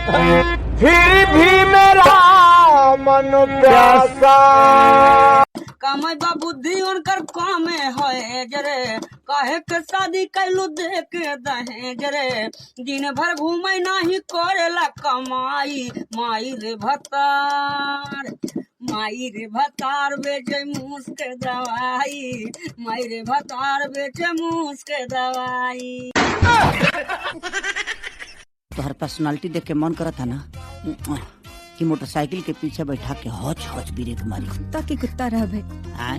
फिर भी मेरा मन प्यासा। कमाई बा बुद्धि उनकर कमे है जरे, काहे के शादी कैलू दे के दहेज रे। दिन भर घूमे नाही करेला कमाई, माई रे भतार, माई रे भतार बेचे मूस के दवाई, माई रे भतार बेचे मूस के दवाई। तोहर पर्सनालिटी देख के मन करत है ना कि मोटरसाइकिल के पीछे बैठा के हौच हौच ब्रेक मारी। कुत्ता के कुत्ता रहबे,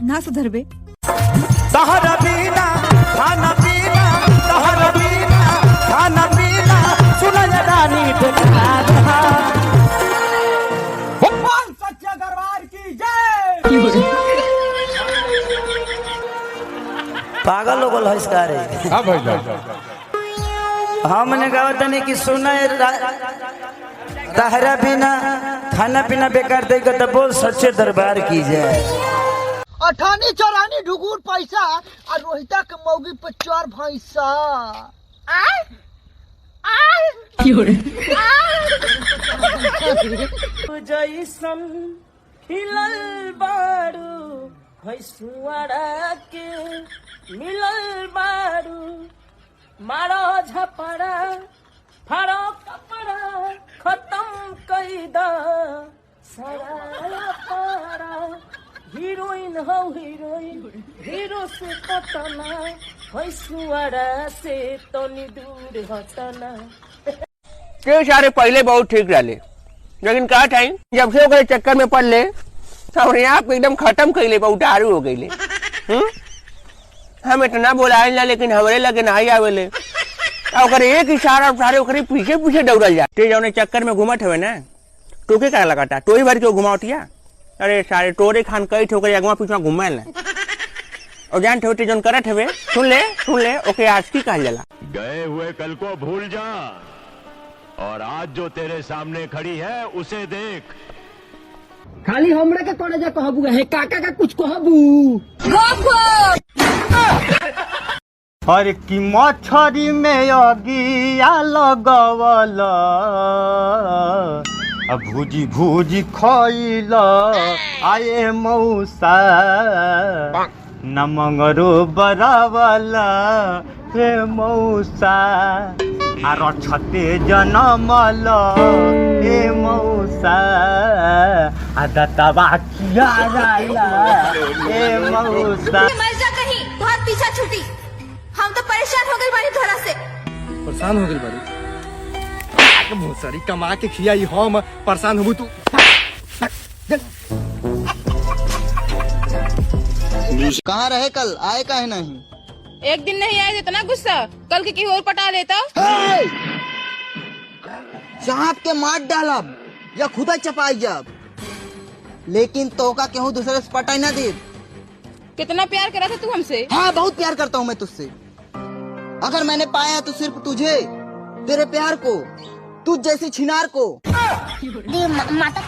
ना सुधरबे। तहरा बिना खाना पीना, तहरा बिना खाना पीना, सुना ये रानी बेकार है। सच्चा दरबार की जय। पागल हो गल है रे। हाँ भाई। हमने गावत नहीं कि सुना तहरा बिना खाना पीना बेकार देगा तो बोल सच्चे दरबार की जाए। अठानी चौरानी ढुकुर पैसा आ रोहिता के मौगी पे चार भैंसा। जैसन खिलल बारू भैसुआरा के मिलल बारू, मारो झपड़ा फाड़ो कपड़ा, खत्म कई द सारा पारा। हीरोइन हो हीरोइन, हीरो से पतना, भैसुआरा से तनी दूर हटना। के सारे पहले बहुत ठीक रहे, लेकिन का टाइम जब से ओकरे चक्कर में पड़ ले तो अपने आप एकदम खत्म कैले, बहुत दारू हो गईले। हम इतना बोलाए ला लेकिन हमरे लगे नहीं आवेले। आ ओकर एक इशारा सारे ओकरे पीछे पीछे दौड़ल जा। ते जौने चक्कर में घुमत हवे ना, तोके का लगाता तोही भर के घुमावतिया। अरे सारे तोरे खान कई ठोकरे अगवा पीछवा घुमाए ला। और जान ठोते जौन करत हवे, सुन ले सुन ले, ओके आशिकी कहल जाला। गए हुए कल को भूल जा और आज जो तेरे सामने खड़ी है उसे देख। खाली हमरे के करे जा कहबू हे काका का कुछ कहबू। और की मछरी में अगिया लगवल, आ भूजी भूजी खइल आए मौसा, न मंगरो बरावल हे मौसा, आ रछते जनमल हे मौसा, आ दतवा किया हे मौसा। मर जा कहीं, बहुत पीछा छूटी। हम तो परेशान हो गए बानी तोहरा से। परेशान हो गई बारी भोसड़ी, कमा के खियाई हम, परेशान होबू तू। कहाँ रहे कल, आए काहे नहीं? एक दिन नहीं आए तो इतना गुस्सा, कल के की और पटा लेता। चाँप के मार डालब या खुदा चपाई जब, लेकिन तोका केहू दूसरे से पटाई ना दे। कितना प्यार करा था तू हमसे। हाँ बहुत प्यार करता हूँ मैं तुझसे। अगर मैंने पाया तो सिर्फ तुझे, तेरे प्यार को, तुझ जैसी छिनार को। माता।